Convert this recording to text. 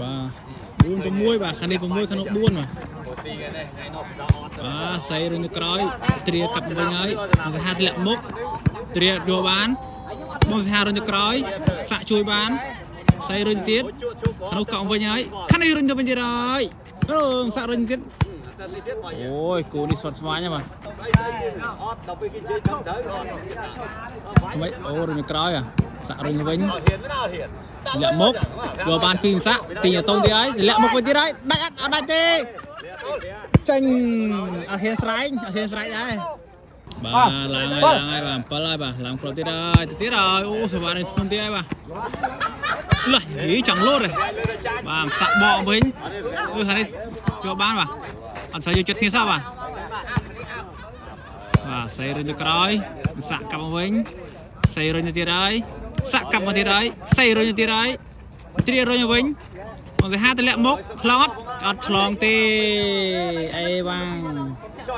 បាទ4 6បាទខាងនេះ6ខាងនោះ4បាទ ស៊ីថ្ងៃនេះថ្ងៃនោះដល់អត់ បាទសៃរុញទៅក្រោយត្រាកាប់វិញហើយបងសហាធ្លាក់មុខត្រាយកបានបងសហារុញទៅក្រោយសាក់ជួយបានសៃរុញទៀតខាងនោះកក់វិញហើយខាងនេះរុញទៅវិញទៀតហើយអឺសាក់រុញទៀត តែនេះទៀតមក អូយគូនេះស្វិតស្វាញហ្នឹងបាទ ស្អីស្អីអត់ដល់ពេលគេនិយាយទៅទៅអត់ មិនអូរុញទៅក្រោយអាសាក់រុញទៅវិញ អត់ហ៊ានណាអត់ហ៊ាន លាក់មុខយកបានពីសាក់ទីអាតុងទៀតហើយលាក់មុខវិញទៀតហើយដាច់អត់អត់ដាច់ទេចេញអត់ហ៊ានស្រែកអត់ហ៊ានស្រែកដែរបាទឡើងហើយឡើងហើយបាទ7ហើយបាទឡើងប្របទៀតហើយទៅទៀតហើយអូសវ៉ានេះធ្ងន់ទៀតហើយបាទលះយីចង់លោតហើយបាទសាក់បកវិញគឺខាងនេះយកបានបាទអត់ស្អីយកចិត្តគ្នាសោះបាទបាទសៃរុញទៅក្រោយសាក់កាប់មកវិញសៃរុញទៅទៀតហើយសាក់កាប់មកទៀតហើយសៃរុញទៅទៀតហើយ ទ្រារុញមកវិញមកទៅហាតម្លាក់មុខឆ្លងអត់អត់ឆ្លងទេអី